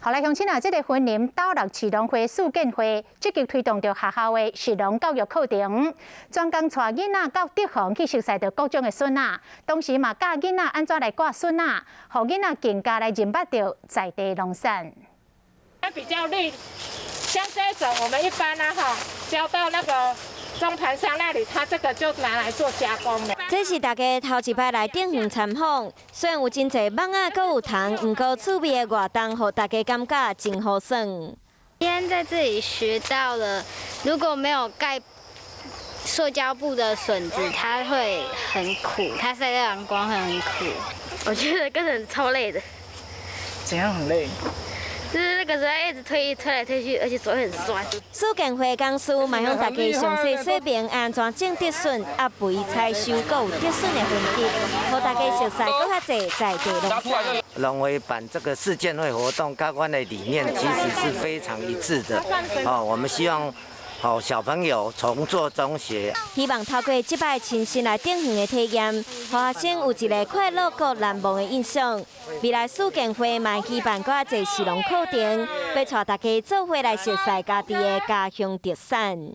好來，鄉親啊，這个雲林斗六市農會戍建會積極推動著學校的食農教育課程，專工帶囡仔到竹園去熟似著各種的筍仔，同時嘛教囡仔按怎來割筍仔，予囡仔更加來認捌著在地農產。它比較綠，像這種我們一般呢哈，交到那個中盤商那裡，他這個就拿來做加工了。這是大家頭一擺來竹園參訪，雖然有真濟蠓仔，閣有蟲，毋過趣味的活動，予大家感覺真好耍。今天在這裡學到了，如果沒有蓋塑膠布的筍子，它會很苦，它曬到陽光會很苦。我覺得個人超累的。怎樣很累？就是那個時候一直推推來推去，而且手很酸。戍建會講師嘛向大家詳細說明按怎種竹筍、壓肥、採收、閣有竹筍的分級，予大家熟似閣較濟在地農產。農會辦這個戍建會活動，佮阮的理念其實是非常一致的。哦，我們希望好小朋友從做中學。希望透過這擺親身來竹園的體驗，予學生有一个快樂閣難忘的印象。未來戍建會嘛舉辦閣較濟食農課程，欲帶大家做伙來熟似家己的家鄉特產。